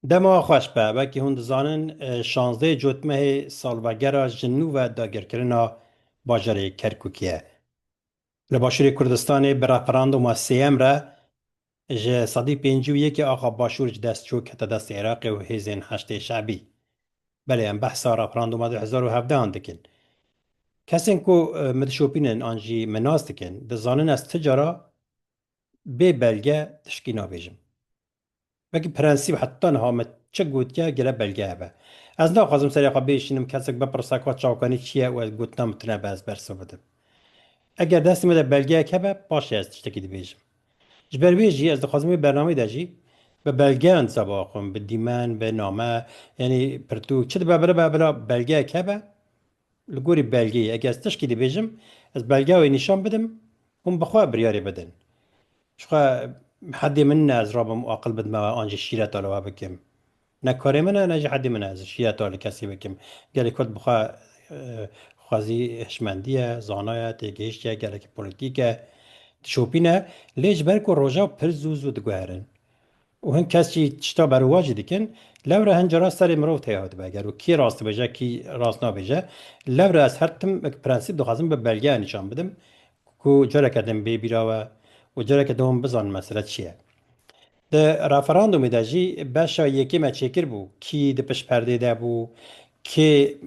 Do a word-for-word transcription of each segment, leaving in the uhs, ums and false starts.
Dema xweş be, wekî hûn dizanin, e, şazdeh Cotmehê salvegera ji nû ve dagirkirina bajarê Kerkûkê ye. Li Başûrê Kurdistanê bi referanduma sêyem re ji sedî pêncî û yekê axa Başûr ji dest çû, kete destê Iraqê û hêzên Heşdê Şebî. Belê, em behsa referanduma du hezar û hevdehan dikin. Kesên ku, e, min dişopînin an jî min nas dikin, dizanin ez ti cara bê belge tişkî nabêjim. Wekî prensîp heta niha me çi gotiye gere belge hebe. Ez naxwazim serê xwe bêşînim, kesek bipirse ka çavkanî çi ye û ez gotina min tune be ez bersiv bidim. Eger destê me de belgeyek hebe, paşê ez tiştekî dibêjim. Ji ber wê jî ez dixwazim wê bernameyê de jî bi belgeyan disa biaxivim, bi dîmen, bi name, yanî pirtûk, çi dibe biribe bila belgeyek hebe, li gorî belgeyê, eger ez tişkî dibêjim, ez belgeya wê nîşan bidim, hûn bi xwe biryarê bidin. Ji xwe hedê min ne ez rabim aqil bidime we an jî şîreta li we bikim. Ne karê min e, ne jî hedê min e ez şîreta li kesî bikim. Gelê Kurd bi xwe, e, xwezî hişmendî ye, zana ye, têgihişt ye, gelekî polîtîk e, dişopîne. Lê ji ber ku roja pir zû zû diguherin. Û hin kes jî tişta berûva jî dikin. Lewre hin cara serê mirov têya dibe. Ger û kî rast dibêje, kî rast nabêje. Lewre ez her tim wek prensîp dixwazim bi belgeya nîşan bidim ku careke din bê bîra we û careke din hûn bizanin mesele çi ye. Di referandumê de jî beşa yekê me çêkir bû. Kî di pişt perdê de bû, kê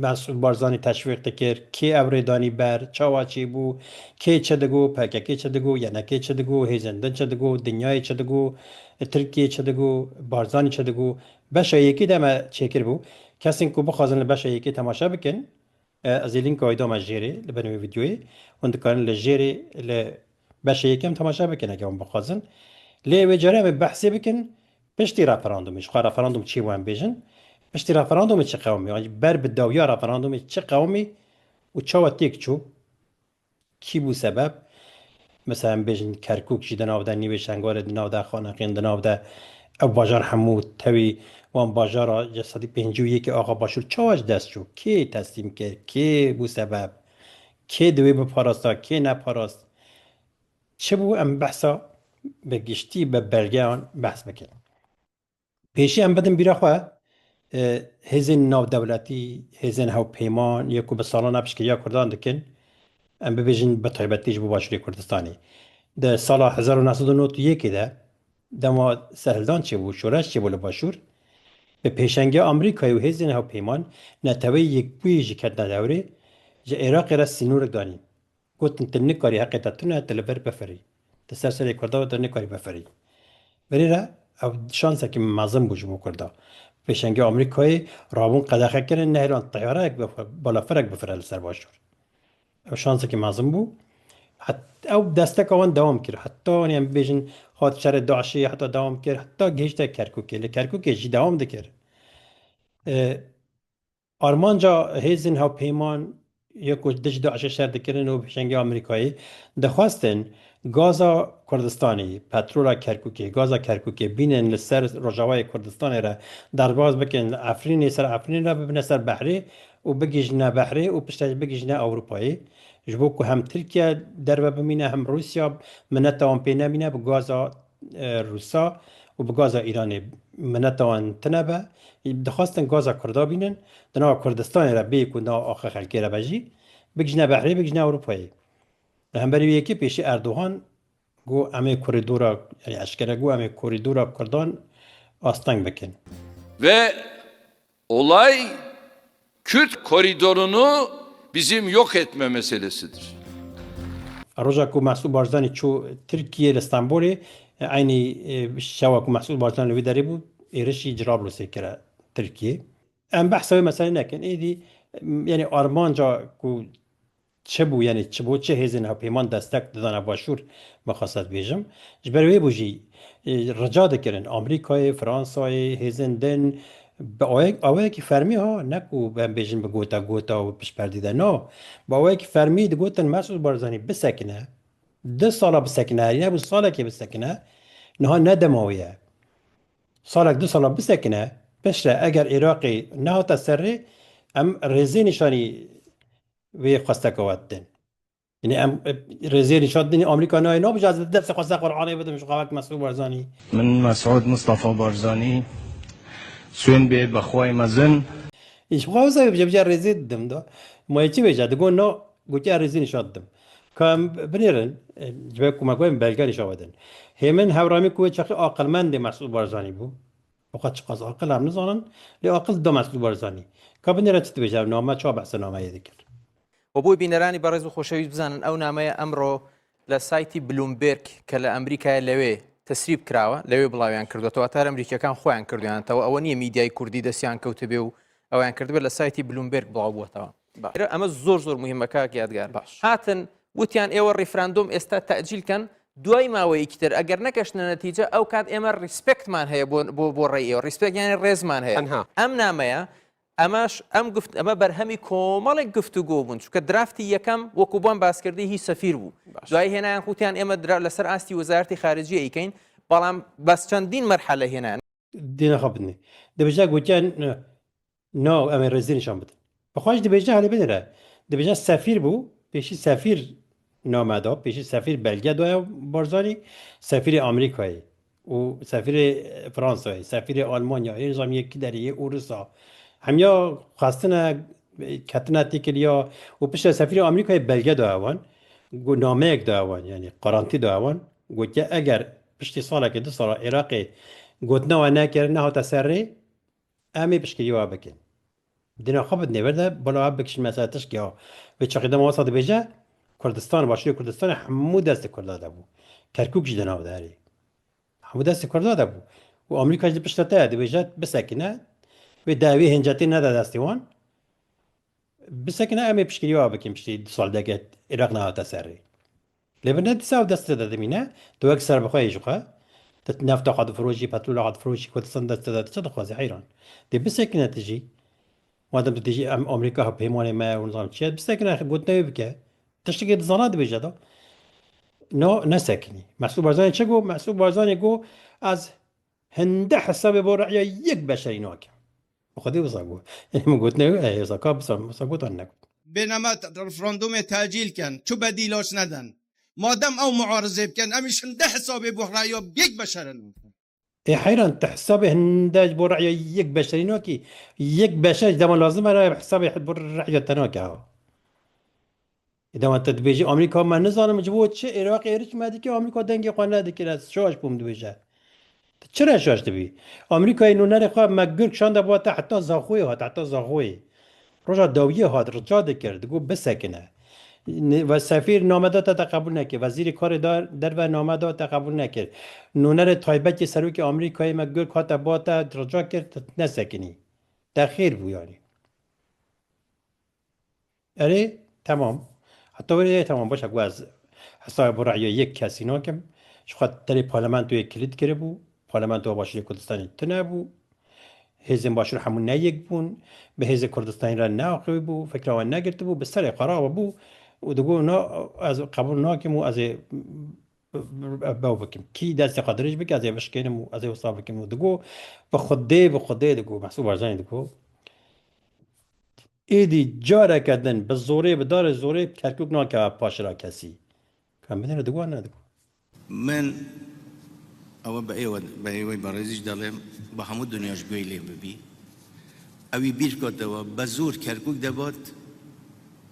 Mesûd Barzanî teşwîq dikir, kê ew rê danî ber, çawa çêbû, kê çi digo, P K K çi digo, Y N K çi digo, hêzên din çi digo, dinyayê çi digo, Tirkiye çi digo, Barzanî çi digo. Beşa yekê de me çêkir bû. Kesên ku bixwazin li beşa yekê temaşe bikin, e, ez ê lînka wê dame jêrê, li bin wê vîdyoyê. Hûn dikarin li jêrê, li beşa yekem temaşe bikin, eger hûn bixwazin. Lê wê carê em ê behsê bikin, piştî referandumê, ji xwe referandum çi bû em bêjin, piştî referandumê çi qewimî, yanî ber bi dawiya referandumê çi qewimî û çawa têk çû, kî bû sebeb? Mesela em bêjin Kerkûk jî di nav de, Nîvê Şengalê di nav de, Xaneqîn di nav de, ev bajar hemû tevî wan bajara ji sedî pêncî û yekê axa Başûr çawa ji dest çû? Kê teslîm kir? Kê bû sebeb? Kê divê biparasta? Kê neparast? Çi bû? Em behsa bi giştî bi belgeyan behs bikin. Pêşî em bidin bîra xwe, e, hêzên navdewletî, hêzên hevpeyman, yê ku bi salan e piştgiriya Kurdan dikin, em bibêjin bi taybetî ji bo Başûrê Kurdistanê. Di sala hezar û neh sed û nod û yekê de, dema serhildan çêbû, şoreş çêbû li Başûr, bi pêşengiya Amerîkayê û hêzên hevpeyman, Neteweyê Yekbûyî jî ketine dewrê, ji Iraqê re sînorek danîn. Gotin, tu nikarî, heqê te tune, tu li vir bifirî. Tu ser serê Kurda ve tu nikarî bifirî. Berê re ev şansekî mezin bû ji bo Kurda. Pêşengê Amerîkayê rabûn qedexe kirin, nehêlan teyareyek bif-, balafirek bifire li ser Başûr. Ev şansekî mezin bû. Het-, ew desteka wan dewam kir. Heta, yanî em bibêjin, hat şerê DAIŞê, heta dewam kir, heta gihişte Kerkûkê. Li Kerkûkê jî dewam dikir. E, Armanca hêzên hevpeyman yê ku dij DAIŞê şer dikirin û pêşengê Amerîkayê dixwestin gaza Kurdistanê, petrola Kerkûkê, gaza Kerkûkê bînin li ser rojavayê Kurdistanê re derbas bikin, li Efrînê, ser Efrînê re bibine ser behrê û bigihîjine behrê û piştre jî bigihîjine Ewropayê. Ji bo ku hem Tirkiye derve bimîne, hem Rûsya mineta wan pê nemîne bi gaza, e, Rûsa û bi gaza Îranê mineta wan tune be. Dixwestin gaza Kurda bînin, di nava Kurdistanê re bê ku nava axa xelkê re be jî, bigihîjine behrê, bigihîjine Ewropayê. Li hemberî wê yekê pêşî Erdogan got, em ê korîdora, yanî eşkere got, em ê korîdora Kurdan asteng bikin. Ve olay Kürt koridorunu bizim yok etme meselesidir. Roja ku Mesûd Barzanî çû Tirkiyê, li Stenbolê, eynî, e, şewa ku Mesûd Barzanî li wî derê bû, êrişî Cirablûsê kire Tirkiyê. Em behsa wê meselê nekin. Êdî, em, yanî armanca ku çi bû, yanî çi bû, çi hêzên hevpeyman destek didane Başûr, mixwest ez bêjim. Ji ber wê bû jî, e, rica dikirin Amerîkayê, Fransayê, hêzên din, bi awayek-, awayekî fermî ha, ne ku em bêjin bi gota gota û piştperdî de, na. Bi awayekî fermî digotin Mesûd Barzanî bisekine, du sala bisekine, herî nebû salekê bisekine, niha ne dema wê ye. Salek du sala bisekine, piştre eger Iraqê nehate ser rê, em rêzê nîşanî wê xwesteka we didin. Yanî em, e, rêzê nîşan didin, Amerîka nayê nabêje ez destê xwe ser Qur'anê bidim ji xwe wek Mesûd Barzanî. Min Mesûd Mustafa Barzanî, swên bê bexwayê mezin. Ji xwe wisa bêje, bêje rêzê didim da. Ma yê çi bêje? Digo na, gotiye rêzê nîşan didim. Ka em binêrin, e, ji ber ku me gotin belge nîşan bidin. Hêmin Hewramî ku wê çaxê aqilmendê Mesûd Barzanî bû. Wexta çiqas aqil em nizanin, lê aqil da Mesûd Barzanî. Ka binêre çi dibêje ev name, çawa behsa nameyê dikir? و بۆی بینەرانی بەڕێز و خۆشەویست بزانن، ئەو نامەیە ئەمڕۆ لە سایتی بلومبێرگ کە لە ئەمریکایە لەوێ تەسریب کراوە، لەوێ بڵاویان کردووەتەوە، واتە ئەمریکیەکان خۆیان کردویانەتەوە، ئەوە نییە میدیای کوردی دەستیان کەوتبێ و ئەویان کردبێ، لە سایتی بلومبێرگ بڵاو بووەتەوە. باش. ئەمە زۆر زۆر مهمە کاک یادگار. باش. هاتن وتیان ئێوە ریفراندۆم ئێستا تەجیل کەن، دوای ماوەیەکی تر ئەگەر نەکەشنە نەتیجە، ئەو کات ئێمە ریسپێکتمان هەیە بۆ، بۆ، بۆ ڕێی ئێوە، ریسپێکت یانی ڕێزمان هەیە. تەنها. ئەم نامەیە، ئەمەش، ئەم گفت-، ئەمە بەرهەمی کۆمەڵێک گفتوگۆ بوون، چونکە درافتی یەکەم وەکو بۆم باسکردی هی سەفیر بوو. باش. دوای هێنایان خوتیان ئێمە درا-، لەسەر ئاستی وەزارەتی خارجی ئەیکەین، بەڵام بەس چەندین مەرحەلە هێنایان. Dîna xwe bidinê. Dibêje gotiye n-, na, em ê rêzê nîşan bidin. Bi xwe jî dibêje, hele binêre. Dibêje sefîr bû, pêşî sefîr name da, pêşî sefîr belge daye Barzanî, sefîrê Amerîkayê û sefîrê Fransayê, sefîrê Almanyayê, nizam yê kiderê yê Ûrisa. Hemiya xwestine, ketine têkiliya û piştre sefîrê Amerîkayê belge daye wan, got nameyek daye wan, yanî qarantî daye wan. Gotiye eger piştî salekê du sala Iraqê gotina we nekir, nehate ser rê, em ê piştgirî we bikin. Dîna xwe bidinê vir de, bala we bikişin mesela tişkî ya. Vê çaxê dema wisa dibêje, Kurdistan, Başûrê Kurdistanê hemû destê Kurda de bû. Kerkûk jî di nav de herê. Hemû destê Kurda de bû. Û Amerîka jî di pişta te ye, dibêje bisekine, vê dawiyê hêncetê nede destê wan. Bisekine em ê piştgirî we bikin, piştî du sal deke Iraq nehate ser rê. Lê bi ne dîsa ew destê te de dimîne, tu wek serbixwe yî ji xwe. Tu nefta xwe difiroşî, petrola xwe difiroşî, Kurdistan destê te de çi dixwazî heyran. Dê bisekine tu jî. Madem tu dê jî em Amerîka hevpeymanê me ye û nizam çi ye, bisekine gotina wê bike. Tiştekê dizana dibêje da. No, nesekinî. Mesûd Barzanî çi got? Mesûd Barzanî got, ez hinde hesabê bo re'ya yek beşerî nakim. Bi Xwedê wisa got. Yanî min gotinê wê heye, wisa ka bisa, wisa gotan negot. Bênama referandumê tecîl ken, çi bedîlaş neden. Madem ew muarizê bikin, em îş hinde hesabê bo re'ya yek beşerin. Ê heyran, tu hesabê hinde ji bo re'ya yek beşerî nakî. Yek beşer dema lazim e hesabê bo re'ya te nake ha. Ê dema te dibêjî Amerîka me nizanim ji bo çi Iraqê êrîş me dike, Amerîka dengê xwe nedikir, ez şaş bûm dibêje. Tu çira şaş dibî? Amerîkayê nûnerê xwe me gur kişande bo te heta Zaxoyê hat, heta Zaxoyê. Roja dawiyê hat, rica dikir, digot bisekine. Ne-, ve sefîr name da te, te qebûl nekir. Wezîrê karê dar-, derve name da te qebûl nekir. Nûnerê taybetê serokê Amerîkayê me gur hate bo te rica kir, tu nesekinî. Te xêr bû yanî. Erê, temam. Heta were, erê, temam, baş e, ku ez hesabê bo re'ya yek kesî nakim. Ji xwe tenê parlamentoyê kilît kiribû. Parlamentoya Başûrê Kurdistanê tune bû. Hêzên Başûr hemû ne yek bûn. Bi hêzê Kurdistanê re neaxivî bû. Fikra wan negirtibû. Bi serê xwe re bû. Û digot, na, ez qebûl nakim û ez ê ev bew bikim. Kî destê xwe dirêj bike, ez ê bişkênim û ez ê wisa bikim. Û digot, bi Xwedê, bi Xwedê digot, Mesûd Barzanî digot, êdî careke din bi zorê, bi darê zorê Kerkûk nakeve paşira kesî. Ka em binêre digot, ne digot. Min ewe bi êwe, bi êwe berêzî jî delêm, bi hemû dinya ji guhê lê bibî. Ewî bîr kate we, be zor Kerkûk de bat,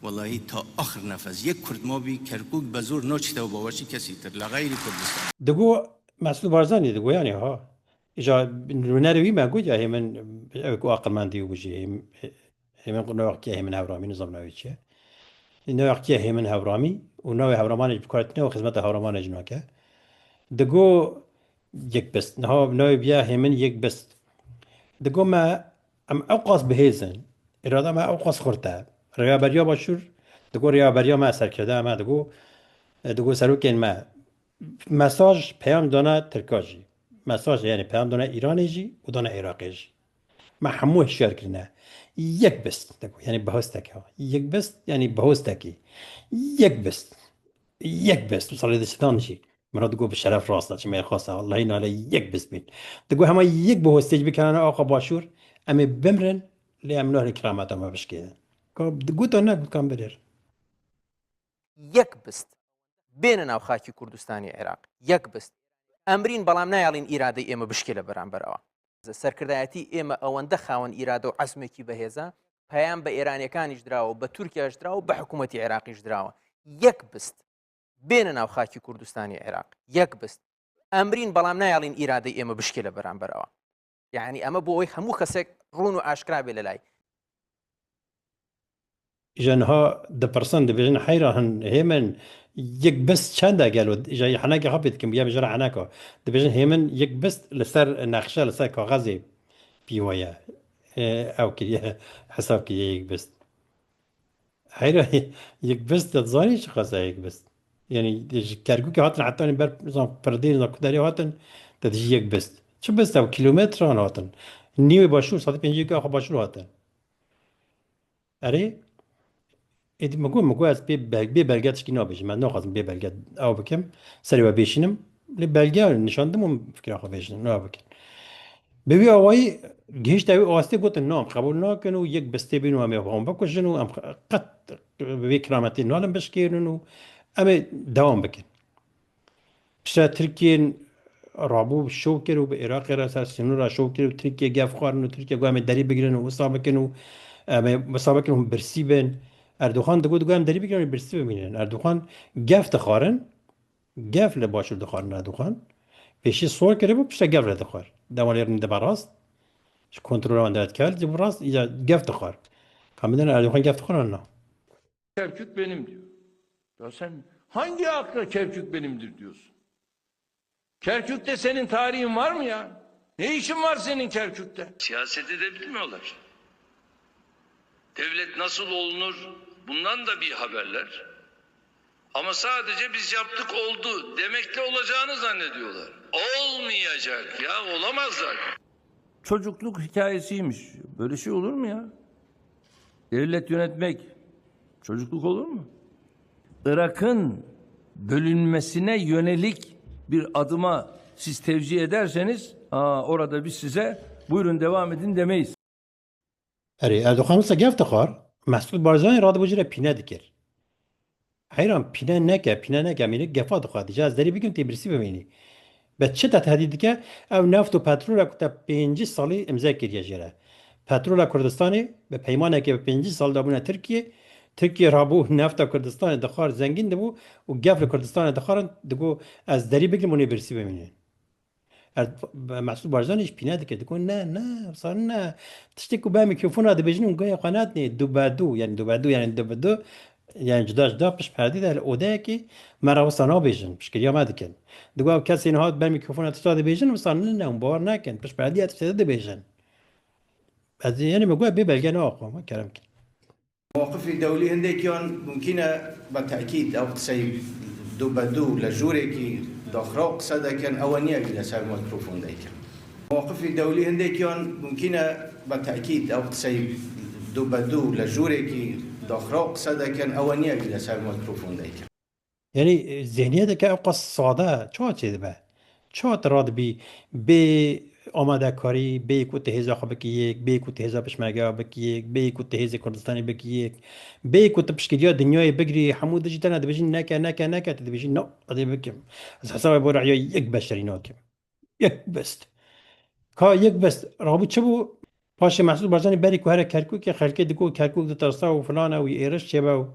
wellahî ta axir nefes. Yek Kurd mabî, Kerkûk be zor naçîte we bawerçî kesî tir, li xeyrî Kurdistan. Digot, Mesûd Barzanî digot, yanî ha. Îja nûnerê wî me got ya hê min, ew ku aqilmendî û bijî, hê, hê min nawexiye hê min Hewramî, nizam navê çi ye. Nawexiye hê min Hewramî û navê Hewramanê jî bi kar tine û xizmeta Hewramanê jî nake. Digo yek bist. Niha navê biya hê min yek bist. Digo me em ewqas bihêz in. Îrada me ewqas xurt e. Rêveberiya Başûr, digo rêveberiya me serkirdeya me, digo, digo serokên me mesaj, peyam dane Tirka jî. Mesaj, yanî peyam dane Îranê jî û dane Iraqê jî. Me hemû hişyar kirine. Yek bist, digo, yanî bihostek e. Yek bist, yanî bihostekî. Yek bist. Yek bist. Salê de şitan jî. Min re digo bi şeref rast e, çi mêrxas e. Wellahî nale yek bist bîn. Digo hema yek bihostê jî bikerane axa Başûr, em ê bimrin, lê em nahrin kirameta me bişkênin. Ka digot ne, got kan birir. یەک بست بێنە ناو خاکی کوردستانی عێراق، یەک بست. ئەمرین، بەڵام نایەڵین ئیرادەی ئێمە بشکێ لە بەرامبەرەوە. سەرکردایەتی ئێمە ئەوەندە خاوەن ئیرادە و عەزمێکی بەهێزە، پەیام بە ئێرانیەکانیش دراوە، بە تورکیاش دراوە، بە حکوومەتی عێراقیش دراوە. یەک بست بێنە ناو خاکی کوردستانی عێراق، یەک بست. ئەمرین، بەڵام نایەڵین ئیرادەی ئێمە بشکێ لە بەرامبەرەوە. یعنی ئەمە بۆ ئەوەی هەموو کەسێک ڕوون و ئاشکرا بێ لە لای. Îja niha dipirsin, dibêjin heyra hin hêmin yek bist çend e gelo? Îja henekê xwe pê dikim, bûye ji re heneka. Dibêjin hêmin yek bist li ser nexşe, li ser kaxezê pî we ye. E, ew kiriye, hesab kiriye yek bist. Heyra yek bist, te zanî çi qas e yek bist? Yani ji Kerkûkê hatin hetanî ber zan Pirdê, zan ku derê hatin, te dijî yek bist. Çi bist ew? Kilometran hatin. Nîwê başûr, sedî pêncî yek axa başûr hatin. Erê, êdî min got, min got ez pê bel-, bê belge tişkî nabêjim. Ez naxwazim bê belge ew bikim. Serê we bêşînim. Lê belge nişandim û fikra xwe bêjin, ew bikin. Bi wî awayî gihişte wî astê, gotin, na, em qebûl nakin û yek bistê bîn û em ê wan bikujin û em qet bi vê kirametê nalin bişkêrin û em ê dewam bikin. Piştre Tirkiyên rabû şov kir û bi Iraqê re ser sînora şov kir û Tirkiye gef xwarin û Tirkiye got em ê derî bigirin û wisa bikin û em ê wisa bikin hûn birsî bin. Erdogan digot, digot em derî bigirin û birsî bimînin. Erdogan gef dixwarin. Gef li başûr dixwarin Erdogan. Pêşî sor kiribû, piştre gef re dixwar. Dema lê rûnî dibe rast. Ji kontrola wan derdiket, ji bo rast, ya gef dixwar. Ka min dene Erdogan gef dixwar an na? Kerkük benim diyor. Ya sen hangi akla Kerkük benimdir diyorsun? Kerkük'te senin tarihin var mı ya? Ne işin var senin Kerkük'te? Siyaset edebilmiyorlar. Devlet nasıl olunur? Bundan da bir haberler. Ama sadece biz yaptık oldu demekle olacağını zannediyorlar. Olmayacak ya, olamaz zaten. Çocukluk hikayesiymiş. Böyle şey olur mu ya? Devlet yönetmek çocukluk olur mu? Irak'ın bölünmesine yönelik bir adıma siz tevcih ederseniz, aa, orada biz size buyurun devam edin demeyiz. Erê, Erdogan wisa gef dixwar, Mesûd Barzanî radibû jî re pîne dikir. Heyran pîne neke, pîne neke, mînik gefa dixwe. Dije ez derî bikim tê birsî bimînî. Be çi te tehdît dike? Ew neft û petrol e ku te pêncî salî imze kiriye jê re. Petrola Kurdistanê bi peymanekê bi pêncî sal dabûne Tirkiye. Tirkiye rabû nefta Kurdistanê dixwar, zengîn dibû û gef li Kurdistanê dixwarin, digot ez derî bikim hûn ê birsî bimînin. Er, Mesûd Barzanî jî pîne dike, digot, ne, ne, wisa ne. Tiştê ku ber mîkrofona dibêjin û guhê xwe nedinê, du be du, yani du be du, yani du be du, yani cuda cuda pişt perdê de li odeyekê me re wisa nabêjin, piştgiriya me dikin. Digot, ev kesên hat ber mîkrofona tişta dibêjin, wisa ne, ne, hûn bawer nekin, pişt perdê ya tiştê de dibêjin. Ez, yani min got, bê belge neaxwe, me kerem kir. Mewqifî dewlî hindêkiyan mumkîn e, be tekîd ew qisey du be du li jûrekî daxiraw qise dikin, ew e niye wî li ser mîkrofon dikin. Mewqifî dewlî hindêkiyan mumkîn e, be tekîd ew qisey du be du li jûrekî daxiraw qise dikin, ew e niye wî li ser mîkrofon dikin. Yanî, e, zihniyeteke ew qas sade çawa çêdibe? Çawa tu radibî bê amadekarî, bê ku tu hêza xwe bikî yek, bê ku tu hêza pişmergeya bikî yek, bê ku tu hêzê Kurdistanê bikî yek, bê ku tu piştgiriya dinyayê bigirî, hemû dijî te ne dibêjin neke, neke, neke, tu dibêjî na, ez ê bikim. Ez hesabê bo reya yek beşerî nakim. Yek best. Ka yek best. Rabû çi bû? Paşê Mesûd Barzanî berî ku here Kerkûkê, xelkê digot Kerkûk ditirsa û filan e û êriş çêbe û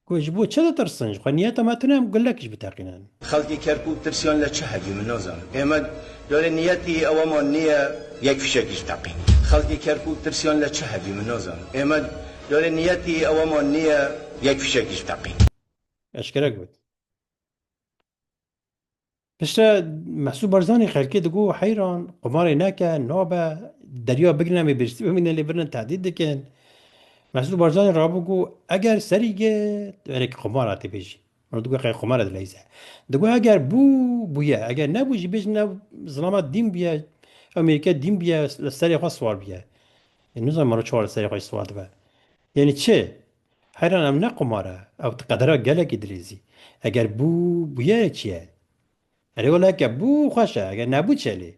Ku ji bo çi ditirsin? Ji xwe niyeta me tune em gulek ji biteqînin. Xelkê Kerkûk tirsiyan le çi hebî min nazanim. Ême yarê niyetî ew ema niye yek fişekî ji teqîn. Xelkê Kerkûk tirsiyan le çi hebî min nazanim. Ême yarê niyetî ew ema niye yek fişekî ji teqîn. Eşkere got. Piştre Mesûd Barzanî xelkê digot, heyran, qumarê neke, nabe, deriya bigrin em ê birsî bimînin lê birinin tehdît dikin. Mesûd Barzanî rabû got, eger serî get, erê ki qumar hatê bêjî. Min digot, qey qumar e dileyze. Digot, eger bû, bûye. Eger nebû jî bêjin ev zilamet dîn bûye, ew mêrike dîn bûye, li serê xwe siwar bûye. Ê, nizanim mero çawa li serê xwe siwar dibe. Yanî çi? Heyran, ev ne qumar e. Ev qedera gelekî dirêzî. Eger bû, bûye çi ye? Erê wele heke bû xweş e. Eger nebû çi ye lê?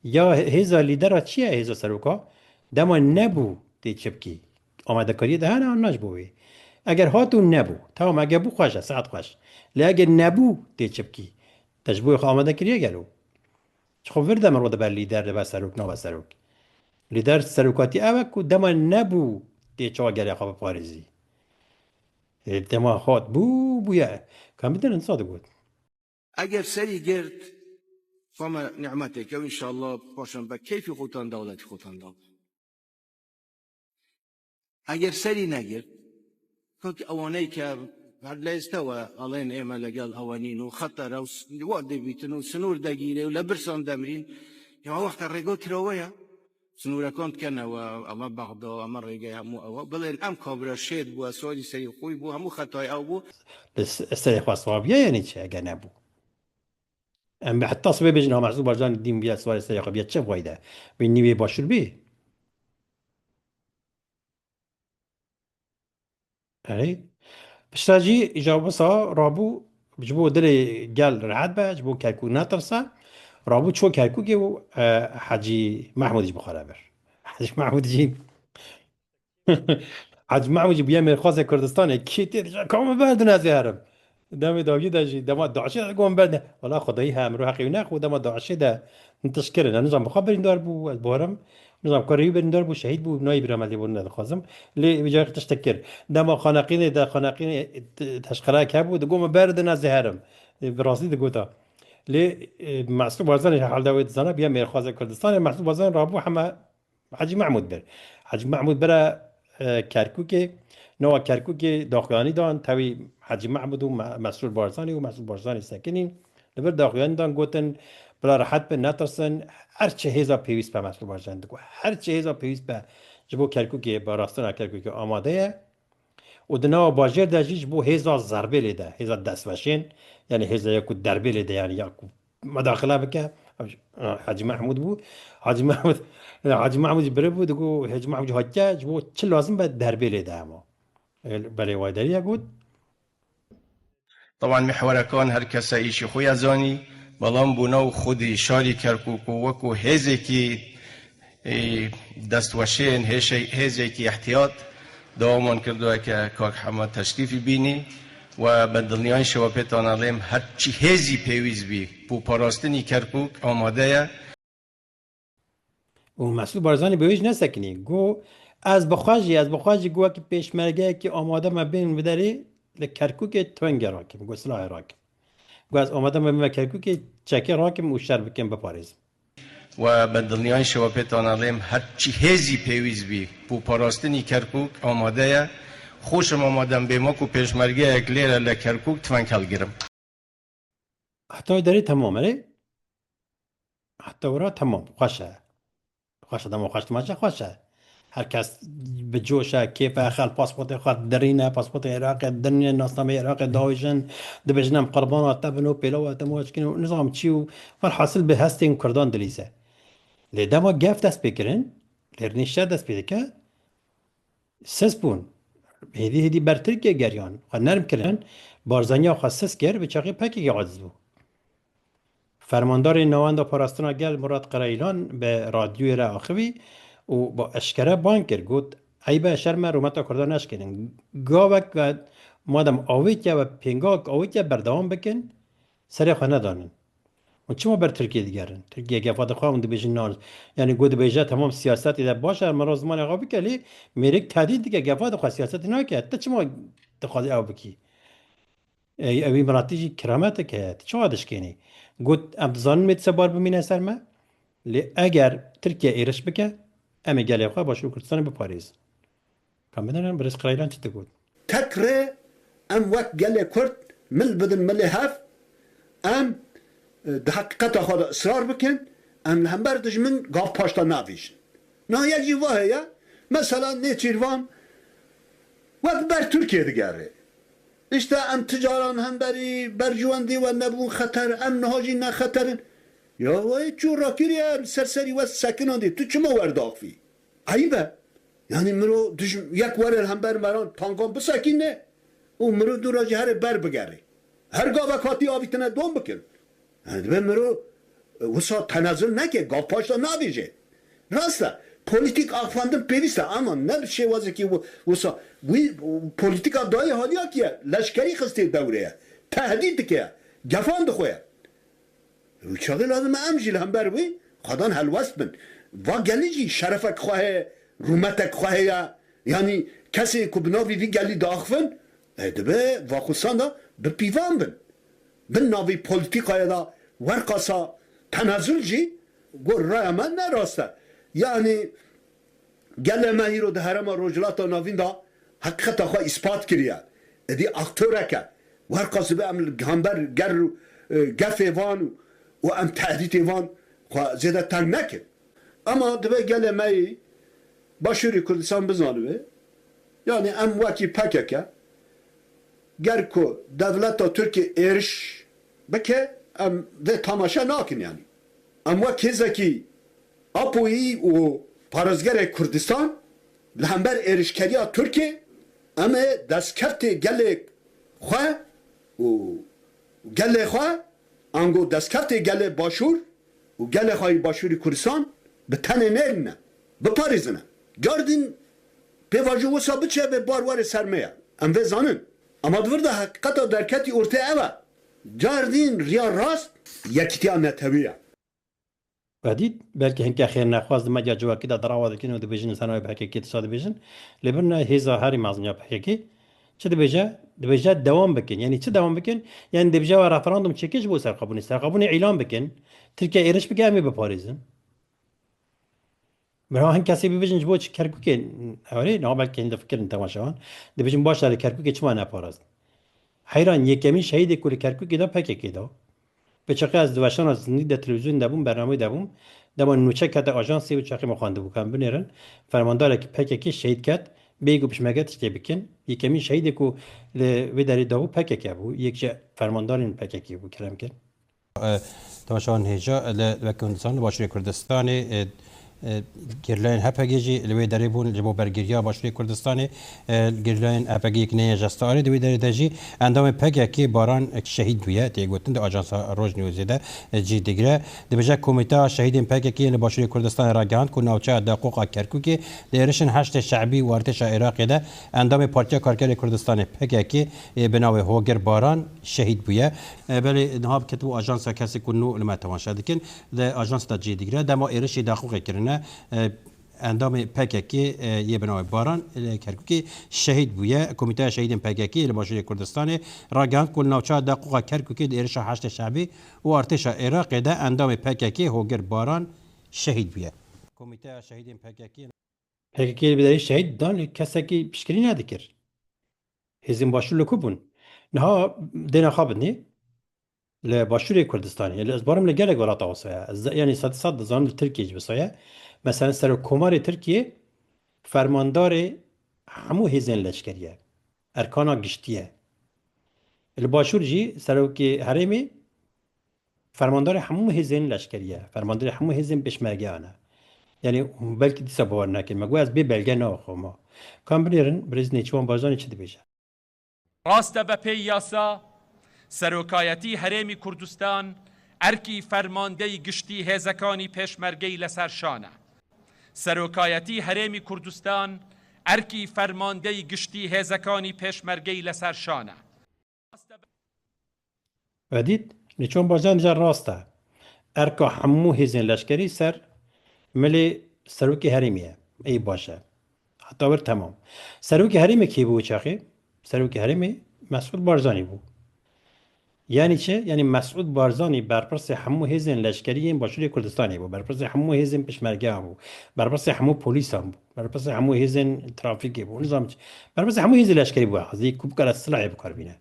Ya hêza lîdera çi ye, hêza seroka? Dema nebû tê çi bikî? Amadekariyê de hene an na ji bo wê? Eger hat û nebû, tamam, eger bû xweş e, saet xweş. Lê eger nebû, tê çi bikî? Te ji bo xwe amade kiriye gelo? Ji xwe vir de min rû dibe lîder, dibe serok, nabe serok. Lîder serokatî ew e ku dema nebû, tê çawa gelê xwe biparêzî. Ê, dema hat bû, bûye. Ka min din insa digot. Eger serî girt, xwe me nîmeteke û înşallah paşan be keyfî xotan dewletî xotan da. Eger serî negirt, kak ewaney ke her leyste we alên ême legel ewenîn û xetere û s-, wa dibîtin û sinûr degîrê û le birsan demrîn, ya wexta rêgo kirawe ya. Sinûrekan dikene we, ama Bexda, ama rêgey hemû ewa. Bilên em kabira şêd bû, eswarî serî xwî bû, hemû xetayê ew bû. Li s-, serê xwe sabiye, yanî çi ege nebû? Em bi heta sibê bêjin, ha Mesûd Barzanî dîn bûye, eswarê serê xwe bûye, çi fayde? Wî nîvê başûr bî? Erê. Piştre jî îja wisa rabû ji bo dilê gel rehet be, ji bo Kerkûk netirse. Rabû çû Kerkûkê û, e, Hecî Mehmûd jî bi xwe re bir. Hecî Mehmûd jî, Hecî Mehmûd jî bûye mêrxasê Kurdistanê. Kê tê dije, ka min berdin ez ê herim. Demê dawiyê de jî, dema DAIŞê de got min berdin. Wela xwedayî he, min rû heqê wî nexwe, dema DAIŞê de min tişt kirin. Ez nizam bi xwe birîndar bû, ez borim. Nizam kurê wî birîndar bû, şehîd bû, nayê bîra me lê bo nedixwazim. Lê vê carê tiştek kir. Dema xaneqînê de, xaneqînê, e, teşqerayek hebû, digot min berdin ez ê herim. E, bi rastî digota. Lê, e, Mesûd Barzanî herhalde wê dizana, bûye mêrxasê Kurdistanê. Mesûd Barzanî rabû heme Hecî Mehmûd bir. Hecî Mehmûd bire, e, Kerkûkê. Nava Kerkûkê daxuyanî dan, tevî Hecî Mehmûd û Me-, Mesrûr Barzanî û Mesrûr Barzanî sekinîn. Li vir daxuyanî dan, gotin, bila rehet bin, netirsin, her çi hêza pêwîst be Mesrûr Barzanî digot. Her çi hêza pêwîst be ji bo Kerkûkê, parastina Kerkûkê amade ye. Û di nava bajêr de jî ji bo hêza zerbê lê de, hêza destweşên, yanî hêza ya ku derbê lê de, yanî ya ku medaxile bike, Hecî Mehmûd bû. Hecî Mehmûd, Hecî Mehmûd jî biribû, digot, Hecî Mehmûd jî hatiye, ji bo çi lazim be derbê lê de hema. Belê, wayderî ya got. Teban mihwerekan her kese îşî xwe ya zanî, belam bûna û xwedî şarî Kerkûk û wekû hêzekî, ê, destweşên hêşe-, hêzekî ihtiyat dewaman kirdoye ke kak Hema teşrîfî bînî we be dilniyayîşê we pê tane lêm her çi hêzî pêwîst bî bo parastinî Kerkûk amade ye. Û Mesûd Barzanî bi wê jî nesekinî. Got, ez bi xwe jî, ez bi xwe jî got, wekî pêşmergeyekî amade me bên bi derê li Kerkûkê tüfengê rakim, got, silahê rakim. Got, ez amade me bime Kerkûkê, çekê rakim û şer bikim, biparêzim. We be dilniyayîşê we pê tane lêm her çi hêzî pêwîst bî bo parastinî Kerkûk amade ye. Xweşim amade em bêma ku pêşmergeyek lêre le Kerkûk tüfeng helgirim. Heta wê derê temam e. Heta wira temam. Xweş e. Xweş e, dema xweş dimaçe xweş e. Her kes bi coş e, kêf e, xel pasportê xwe dirîne, pasportê Iraqê dirîne, nasnameyê Iraqê dawêjin, dibêjin em qurbana te bin û pêlawa te maç kin û nizam çi û velhasil bi hestên Kurdan dilîze. Lê dema gef dest pê kirin, lê rînişte dest pê dike, Sis bûn. Hêdî hêdî ber Tirkiye geriyan. Xwe nerm kirin. Barzaniya xwe sis kir, bi çaxê P K K aciz bû. Fermandarê Navenda Parastina Gel Murat Qereylan bi radyoyê re axivî û bi eşkere bang kir, got, eyb e, şerm e, rûmeta Kurdan neşkênin. Gavek ve madem avêtiye ve pêngavek avêtiye berdewam bikin, serê xwe nedanin. Hûn çima ber Tirkiyê digerin? Tirkiye gefa dixwe, hûn dibêjin na. Yanî ku dibêje, temam, siyasetê de baş e, mero zimanê xwe bike, lê mêrik tehdît dike, gefa dixwe, siyasetê nake. Te çima dixwazî ew bikî? Ey, ew îmratî jî kirametek heye. Tu çawa dişkênî? Got, em dizanin mêtse bar bimîne ser me. Lê eger Tirkiye êriş bike, em ê gelê xwe Başûr Kurdistanê biparêzin. Ka bidinin, birêz Qiraylan çi digot? Tek rê em wek gelê Kurd mil bidin milê hev, em, e, di heqîqeta xwe de israr bikin, em li hember dijmin gav paşta navêjin. Niha yek jî va heye, mesela Nêçîrvan wek ber Tirkiye digere. Îşte em ti caran hemberî berjewendî we nebûn xeter, em niha jî ne xeter in. Ya wê çû rakiriye li ser serî we sekinandî, tu çima werdaxivî? Eyb e. Yanî miro duj-, yek were li hember me re tankan bisekîne û miro dû re jî herê ber bigere. Her gavek hatî avîtine dom bikin. Yanî dibe miro, e, wisa tenezul neke, gav paşta navêje. Rast e, Polîtîk axifandin pêwîst e, ama ne bi şêwazekî wi-, wisa. Wî polîtîka dayê haliya ki ye, leşkerî xistê dewrê ye. Tehdîd dike ye. Gefan dixwe ye. Wî çaxê lazim e em jî li hember wî xwedan helwest bin. Va gelî jî şerefek xwe heye, rûmetek xwe heye. Yanî kesê ku bi navî vî gelî diaxivin, e, dibe vaxusan de bi pîvan bin. Bin navî polîtîkaya de werqasa tenezul jî gor raya me ne rast e. Yanî gelê me hîro di herêma Rojhilata Navîn de heqîqeta xwe îspat kiriye. Êdî aktorek e. Werqas dibe em li hember ger, e, gefê van û em tehdîtê van xwe zêde teng nekin. Ema dibe gelê me yî Başûrê Kurdistan bizanibe, yanî em wekî P K K, ger ku dewleta Tirkiyê êriş bike, em vê temaşe nakin yanî. Em wek hêzekî Apoyî û parêzgerê Kurdistan li hember êrişkeriya Tirkiyê, em ê destkeftê gelê xwe û gelê xwe, ango destkeftê gelê Başûr û gelê xwe yî Başûrê Kurdistan bi tenê nêrîne, biparêzine. Car din pêvajo wisa biçe vê bar were ser me ye. Em vê zanin. Ama di vir de heqîqeta derketî ortê ev e. Car din riya rast yekîtiya netewî ye. We dît, belkî hinke xêrnexwaz di medya civakî de dirawa dikin û dibêjin, li ser navê P K K tişta dibêjin. Lê birine hêza herî mezin ya P K K çi dibêje? Dibêje dewam bikin. Yanî çi dewam bikin? Yanî dibêje we referandum çêkin ji bo serxwebûnê. Serxwebûnê îlan bikin. Tirkiye êriş bike, em ê biparêzin. Mira hin kesê bibêjin ji bo çi Kerkûkê, erê, niha belkî hin difikirin temaşevan. Dibêjin baş e, li Kerkûkê çima neparastin? Heyran, yekemîn şehîdê ku li Kerkûkê da P K K da. Bi çaxê ez di weşana zindî de televîzyonê de bûm, bernameyê de bûm. Dema nûçe kete ajansê û çaxê me xwendibû, ka em binêrin. Fermandarekî P K K şehîd ket, bêyî ku pişmerge tiştê bikin. Yekemîn şehîdê ku li vê derê dabû P K K bû. Yek ji fermandarên P K K bû, kerem kin. E, temaşevan hêja, li, wek hûn dizanin, li Başûrê Kurdistanê, e, e, gerîlayên H P G jî li wê derê bûn, ji bo bergiriya Başûrê Kurdistanê, e, gerîlayên H P G yek neyê jesta arê, di wê derê de jî endamê P K K Baran şehîd bûye, tê gotin di ajansa Rojnewsê de, e, cî digire. Dibêje, Komîteya Şehîdên P K K yên li Başûrê Kurdistanê ragihand ku navçeya Deqûqa Kerkûkê di êrişên Heşdê Şe'bî û artêşa Iraqê de endamê Partiya Karkerê Kurdistanê, P K K, ê bi navê Hogir Baran şehîd bûye. E, belê niha ketibû ajansa, kesê ku nû li me temaşe dikin, di ajansa de cî digire. Dema êrişê Deqûqê kirine, e, endamê P K K, e, yê bi navê Baran li Kerkûkê şehîd bûye. Komîteya Şehîdên P K K li Başûrê Kurdistanê ragihand ku li navçeya Deqûqa Kerkûkê di êrişa Heşdê Şe'bî û artêşa Iraqê de endamê P K K Hogir Baran şehîd bûye. Komîteya Şehîdên P K K P K K li vê derê şehîd dan, lê kesekî piştgirî nedikir. Hêzên başûr li ku bûn? Niha dêna xwe bidinê, li Başûrê Kurdistanê, lê ez barim li gelek welata wisa ye. Ez, yanî sed sed dizanim li Tirkiyê jî wisa ye. Mesela Serokkomarê Tirkiyê fermandarê hemû hêzên leşkerî ye. Erkana giştî ye. Li Başûr jî serokê herêmê fermandarê hemû hêzên leşkerî ye. Fermandarê hemû hêzên pêşmergeyan e. Yanî hûn belkî dîsa bawer nekin. Me got ez bê belge naxwama. Ka em binêrin, birêz Nêçîrvan Barzanî çi dibêje? Rast e, be pê yasa, Serokayetî Herêmî Kurdistan erkî fermandeyî giştî hêzekanî pêşmergeyî li ser şan e. Serokayetî Herêmî Kurdistan erkî fermandeyî giştî hêzekanî pêşmergeyî li ser şan e. We dît, Nêçîrvan Barzanî dibêje rast e. Erka hemû hêzên leşkerî ser milê serokê herêmê ye. Ey baş e. Heta wir temam. Serokê herêmê kê bû wê çaxê? Serokê herêmê Mesûd Barzanî bû. Yanî çi? Yanî Mesûd Barzanî berpirsê hemû hêzên leşkerî yên Başûrê Kurdistanê bû. Berpirsê hemû hêzên pêşmergeyan bû. Berpirsê hemû polîsan bû. Berpirsê hemû hêzên trafîkê bû. Nizam çi. Berpirsê hemû hêzên leşkerî bû. Hezî ku bikare silahê bikar bîne.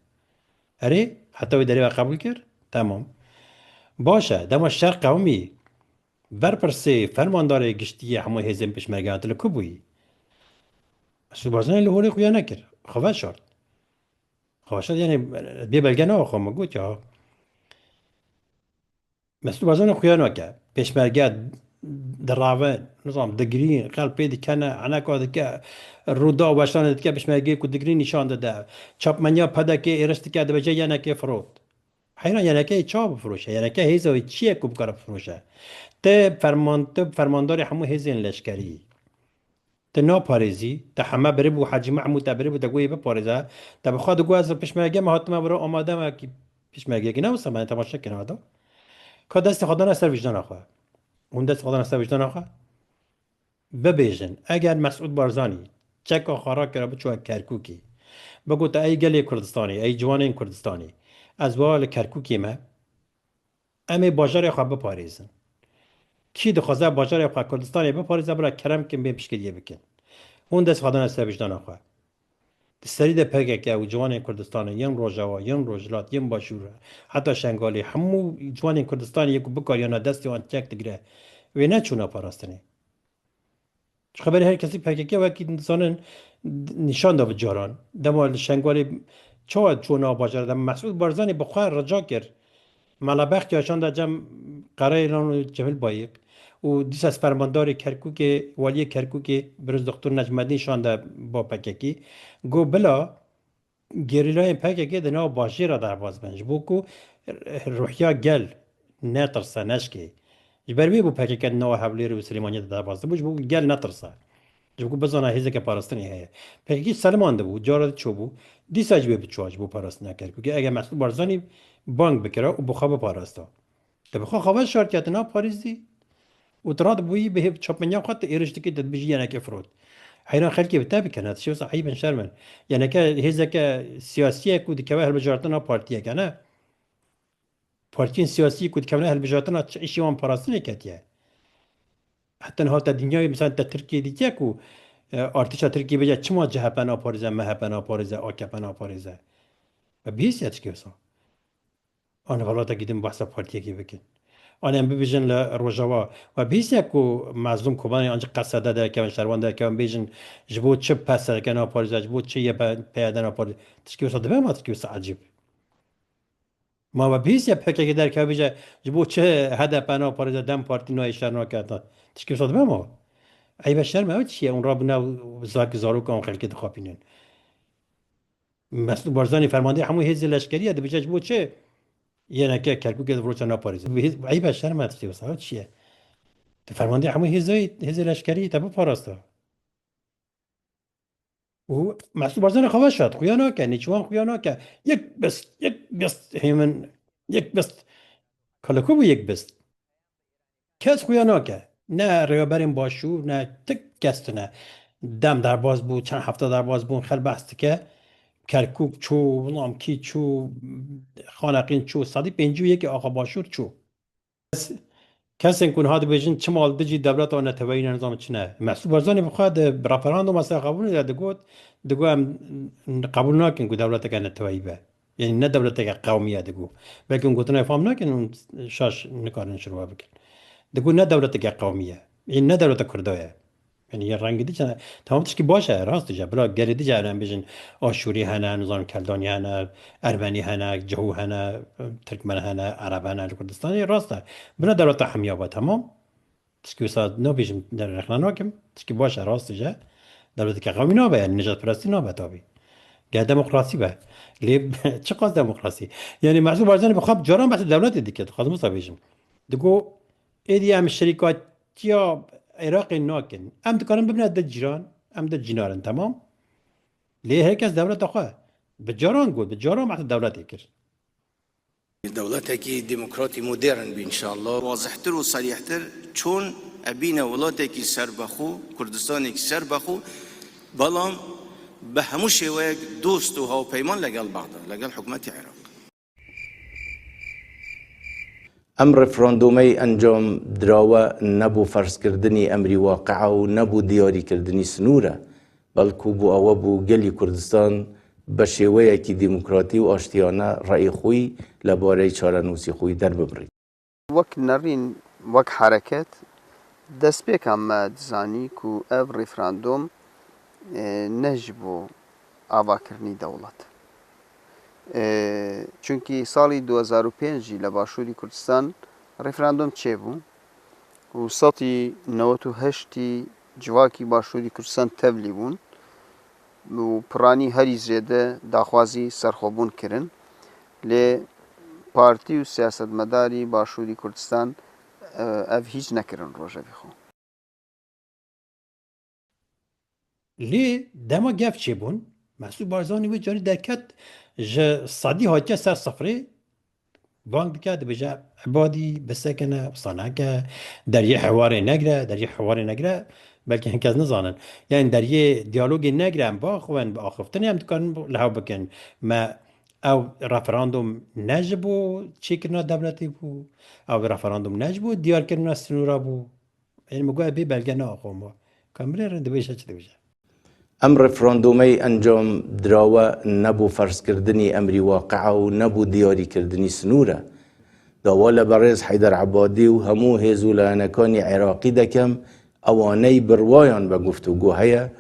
Erê, heta wê derê we qebûl kir? Temam. Baş e, dema şer qewimî, berpirsê fermandarê giştî yê hemû hêzên pêşmergeyan, tu li ku bûyî? Mesûd Barzanî li holê xuya nekir. Xwe veşart. Xwe veşart, yanî bê belge naxwe, min got ya. Mesûd Barzanî xuya nake. Pêşmerge dirave, nizam, digirîn, xelk pê dikene, eneka dike, rûda weşanê dike, pêşmergeyê ku digirîn nîşan dide. Çapmeniya P D K êriş dike, dibêje yenekê firot. Heyran, yenekeyê çawa bifiroşe? Yeneke hêza wê çi ye ku bikare bifiroşe? Te ferman-, te fermandarê hemû hêzên leşkerî. Te naparêzî, te heme biribû, Hecî Mehmûd te biribû, te got yê biparêze, te bi xwe digot ez li pişmerge me hatime vir amade me kî pişmergeyekî ne wisa me temaşe kir hada. Ka destê xwe dane ser wijnana xwe. Hûn destê xwe dane ser wijnana xwe. Bibêjin, eger Mesûd Barzanî çeka xwe rakira biçû Kerkûkê, bigot ey gelê Kurdistanê, ey ciwanên Kurdistanê, ez wa li Kerkûkê me, em ê bajarê xwe biparêzin. Kî dixwaze bajarê xwe Kurdistanê biparêze, bila kerem kin bê piştgiriyê bikin. Hûn dest xwe dane ser wijnana xwe. Di serî de P K K û ciwanên Kurdistanê, yên Rojava, yên Rojhilat, yên Başûr, heta Şengalê, hemû ciwanên Kurdistanê yê ku bikariyana destê wan çek digire, wê neçûna parastinê. Ji xeberê her kesî P K K wekî dizanin nîşan da bi caran. Dema li Şengalê çawa çû nav bajarê de Mesûd Barzanî bi xwe rica kir. Mela Bextiyar şanda cem Qereylan û Cemil Bayik û dîsa ez fermandarê Kerkûkê, waliyê Kerkûkê, Birûz Doktor Necmedîn şanda ba P K K. Got bila gerîlayên P K K di nav bajêra derbas bin, ji bo ku ruhiya gel netirse, neşkê. Ji ber wê bû P K K di nava Hewlêrê û Silêmaniyê de derbas dibû, ji bo ku gel netirse. Ji bo ku bizana hêzeke parastinê heye. P K K selimandibû, cara di çûbû, dîsa ji wê biçû ji bo parastina Kerkûkê. Eger Mesûd Barzanî bang bikira û bi xwe biparasta. Te bi xwe xwe veşartiye, te naparêzî û tu radibûyî bi hêv çapenya xwe tu êrîş dikî, tu dibêjî yenekê firot. Heyran xelkê bi te bikene, tu şêwsa eyb in, şerm in. Yeneke hêzeke siyasî ye ku dikeve hilbijartina partiyeke, ne? Partiyên siyasî ku dikevine hilbijartina çi îşê wan parastinê ketiye. Heta niha te dinyayê, mesela te Tirkiyê dîtiye ku, e, artêşa Tirkiyê bêje çima C H P naparêze, M H P naparêze, A K P naparêze. Ve bihîstiye tişkê wisa. An welatekî din behsa partiyekê bikin. An em bibêjin li Rojava. We bihîstiye ku Mezlûm Kobanê ancî Qesede derkevin, şervan derkevin, bêjin ji bo çi P S D K naparêze, ji bo çi Y P G naparêze. Tişkê wisa dibe ma tişkê wisa ecîb. Ma we bihîstiye P K K derkeve bêje ji bo çi H D P naparêze, DEM Partî nayê şer nake. Tişkê wisa dibe ma? Eybe şerm ew çi ye? Hûn rabûne zak zarokan xelkê dixapînin. Mesûd Barzanî fermandê hemû hêzê leşkerî ye, dibêje ji bo çi yeneke Kerkûkê di Firoça naparêze? Hêz, eyb e, şerm e, tiştê wisa çi ye? Tu fermandê hemû hêzê, hêzê leşkerî te biparasta. Û Mesûd Barzanî xwe veşart, xuya nake, nêçîwan xuya nake. Yek bist, yek bist, hêmin, yek bist. Kala ku bû yek bist? Kes xuya nake. Ne rêveberên başûr, ne tik kes tune. Dem derbas bû, çend hefte derbas bûn, xelk behs dike. Kerkûk çû, Lamkî çû, Xaneqîn çû, sedî pêncî û yekê axa başûr çû. Kes, kesên ku niha dibêjin çima li dijî dewleta neteweyî ne, nizam çi ne. Mesûd Barzanî bi xwe di referanduma ser qebûlê de digot, digot em qebûl nakin ku dewleteke neteweyî be. Yanî ne dewleteke qewmî ye digo. Belkî hûn gotina fam nakin, hûn şaş nikarin şirove bikin. Digo ne dewleteke qewmî ye. Yanî ne dewleta Kurda ye. Yanî ya rengî dice, tamam tişkî baş e, rast dice. Bila gelê dice em bêjin Aşûrî hene, nizam Keldanî hene, Ermenî hene, Cihû hene, Tirkmen hene, Ereb hene li Kurdistanê, rast e. Bila dewleta hemiya be, tamam. Tişkî wisa nabêjim, rexne nakim. Tişkî baş e, rast dije. Dewleteke qewmî nabe, yanî nijadperestî nabe tabî. Ger demokrasî be. Lê çiqas demokrasî? Yanî Mesûd Barzanî bi xwe bi caran behsê dewletê dike, dixwazim wisa bêjim. Digo, êdî em şerîkatiya Iraqê nakin. Em dikarin bibine di cîran, em di cînar in, temam. Lê her kes dewleta xwe. Bi caran got, bi caran behsê dewletê kir. Dewletekî demokratî modern bî înşallah. Wazihtir û serîhtir çûn e bîne welatekî serbexwe, Kurdistanekî serbexwe, belam bi hemû şêweyek dost û hawpeyman legel Bexda, legel hikûmetê Iraq. Em referandûmey encam dirawe ne bo ferzkirdinî emrî waqia û ne bo diyarîkirdinî sinûr e. Belku bo awe bû gelî Kurdistan bi şêweyekî demokratî û aştiyane reyê xwe yî li bareyê çarenûsî xwe yî derbibirî. Wek nerîn, wek hereket, destpêka me dizanî ku ev referandûm, e, ne ji bo avakirinî dewlet. E, çunkî salî du hezar û pênc jî li Başûrî Kurdistan referandûm çêbû û sedî newet û heştî civakî Başûrî Kurdistan tevlî bûn û piranî herî zêde daxwazî serxwebûn kirin. Lê partî û siyasetmedarî Başûrî Kurdistan, e, ev hîç nekirin rojevî xwe. Lê dema gef çêbûn, Mesûd Barzanî wê carî derket, ji sedî hatiye ser sifrê, bang dike, dibêje, Ebadî bisekine, wisa neke, deriyê hewarê negire, deriyê hewarê negire, belkî hin kes nizanin. Yani deriyê diyalogê negire, em baxwin, bi axiftinê em dikarin li hev bikin. Me ew referandum ne ji bo çêkirina dewletê bû, ew referandum ne ji bo diyarkirina sinûra bû. Ên min got, bê belge naxwe ma. Ka min rê dibêje çi dibêje? Em referandumê encam dirawe ne bo ferzkirdinî emrî waqia û ne bo diyarîkirdinî sinûr e. Dawa li berêz Heyder Ebadî û hemû hêz û layenekanî Iraqî dekem, ewaney bi riwayan ve guftûgo heye,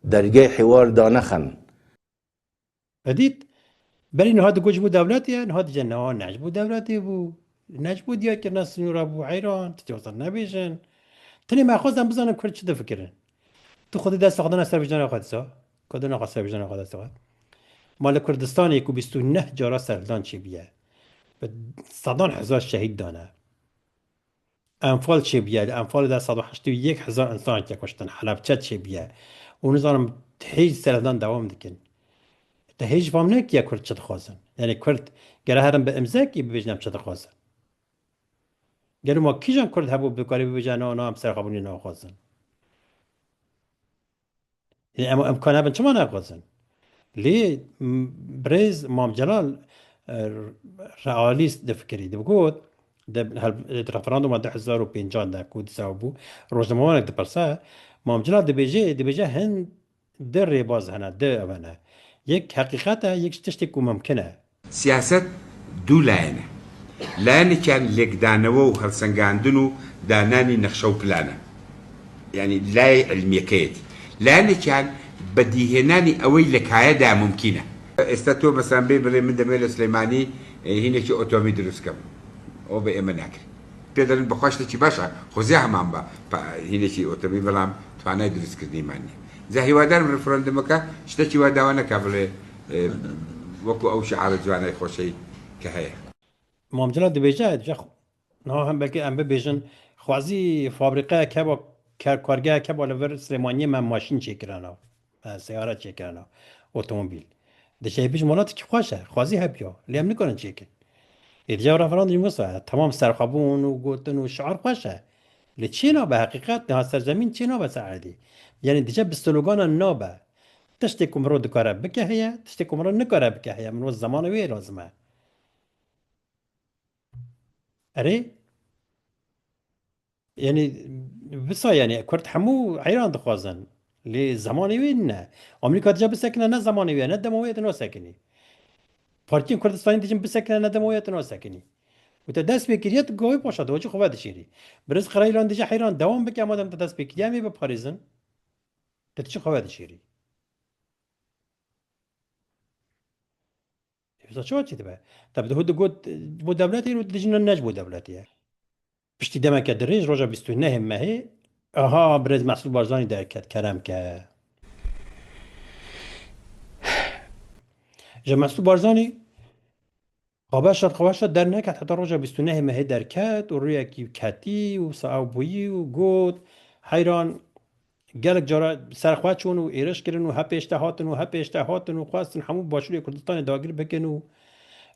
dergehê hiwar danexin. Te dît? Berî niha digot ji bo dewletê ye, niha dije niha ne ji bo dewletê bû. Ne ji bo diyarkirina sinûra bû, heyran, tu çawa nebêjin. Tenê me xwest em bizanin Kurd çi difikirin. Tu xwedî dest xwe dana ser wijana xwe disa. Ku dana xwe ser wijana xwe dest xwe. Ma li Kurdistanê ku bîst û neh cara serhildan çêbûye. Bi sedan hezar şehîd dane. Enfal çêbûye. Li Enfalê de sed û heştê û yek hezar însan hatiye kuştin. Helebçe çêbûye. Û nizanim hêj serhildan dewam dikin. Te hêj fam nekiye Kurd çi dixwazin? Yani Kurd gere herin bi imzekî bibêjin em çi dixwazin? Gelo ma kîjan Kurd hebû bikarî bibêje na, na em serxwebûnê naxwazin? Ê, em, em kan hebin çima nexwazin? Lê, m, birêz Mam Celal, e, realîst difikirî, dibigot, di hel-, di referanduma du hezar û pêncan de ku dîsa bû, rojnamevanek dipirse, Mam Celal dibêje, dibêje hin di rêbaz hene, di ev hene. Yek heqîqet e, yek ji tiştê ku mimkin e. Siyaset du layen e. Layenekiyan lêkdanewe û helsengandin û dananî nexşe û plan e. Yani layê ilmiyekeyê. Layenekiyan bedîhênanî ewey li kaye de mumkîn e. Êsta tu mesela bê birê min demê li Silêmanî, e, hînekî otomî dirust kim. O bi ême nakir. Pê derin bi xwe ji tiştî baş e. Xwezî heman be. Pa-, hînekî otomî belam tuanay dirustkirinî man niye. Ze hîwadar im referandumeke ji tiştî wa dawa neke vile, e, wekî ew şiara ciwanay xweşey ke heye. Mam Celal dibêje, dibêje xw-, niha hem belkî em bibêjin, xwezî fabrîqeyek heba, ker-, kargehek heba li vir Silêmaniyê me maşîn çêkirana, e, seyara çêkirana, otomobîl. Dişê bêjin welatekî xweş e, xwezî hebiya, lê em nikarin çêkin. Ê dija referandum wisa, temam serxwebûn û gotin û şiar xweş e. Lê çê nabe heqîqet, niha serzemîn çê nabe ser erdê. Yani dije bi sloganan nabe. Tiştê ku mirov dikare bike heye, tiştê ku mirov nikare bike heye. Mirov zemanê wê lazim e. Erê? Yani, wisa yani, Kurd hemû heyran dixwazin. Lê zemanê wê ne. Amerîka dije bisekine, ne zemanê wê, ne dema wê tu nasekinî. Partiyên Kurdistanê dijin bisekine, ne dema wê tu nasekinî. Û te dest pê kiriye, tu gavê paşa dewacî xwe vedişêrî. Birêz Qirayîlan dije heyran dewam bike, madem te dest pê kiriye, em ê biparêzin. Te tu çi xwe vedişêrî? Wisa çawa çêdibe? Te bi digot, digot bo dewletê, û dijî ne ji bo dewletê ye. Piştî demeke dirêj, roja bîst û nehê mehê, aha, birêz Mesûd Barzanî derket, kerem ke. Ji Mesûd Barzanî xwebeşa, xwebeşa derneket, heta roja bîst û nehê mehê derket û rûyekî ketî û wisa ew bûyî û got, heyran, gelek cara ser xwe çûn û êriş kirin û hepêşte hatin û hepêşte hatin û xwestin hemû Başûrê Kurdistanê dagir bikin û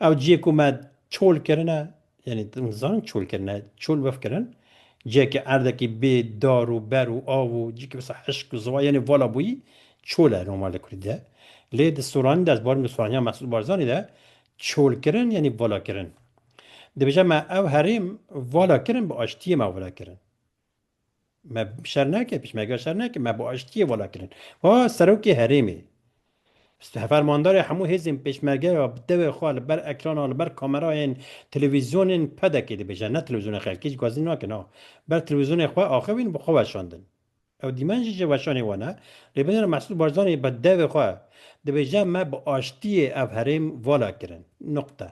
ew cihê ku me çol kirine, yani, hûn zanin çol kirine, çol wef kirin, cihekî erdekî bê dar û ber û av û cihekî wisa hişk û ziwa, yani, vala bûyî çol e normal li Kurdî de. Lê di soranî de, ez barim di soraniya Mesûd Barzanî de çol kirin, yani, vala kirin. Dibêje me ev herêm vala kirin, bi aştiyê me vala kirin. Me şer neke, pêşmerge şer neke, me bi aştiyê vala kirin. Ha, serokê herêmê. Fermandarê hemû hêzên pêşmerge ya bi devê xwe li ber ekrana, li ber kamerayên televîzyonên P D K'ê dibêje, ne televîzyonê xelkî, ji gazî nakin, ha. Ber televîzyonê xwe axivîn, bi xwe weşandin. Ew dîmen jî ji weşanê wan e. Lê binêre Mesûd Barzanî bi devê xwe dibêje, me bi aştiyê ev herêm vala kirin. Nuqte.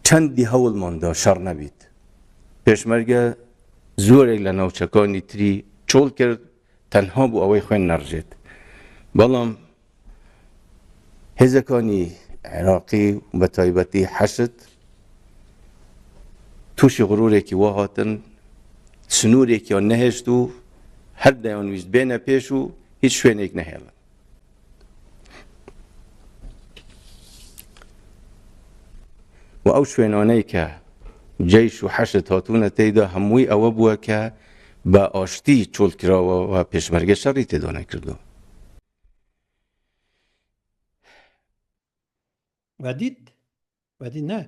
Çendî hewlman da şer nebît. Pêşmerge zorek li navçekanî tirî çol kir, tenha bû ewey xwên nerijêt. Belam hêzekanî Iraqî û bi taybetî Heşd tûşî xurûrekî wa hatin, sinûrekî ya nehêşt û Her deyan wîst bêne pêş û hîç şwênêk nehêlin. Û ew şwênaneyê ke ceyş û heşd hatûne tê de hemûyî ewe bûye ke bi aştî çol kirawe û pêşmerge şerî tê de nekirdo. We dît? We dît ne?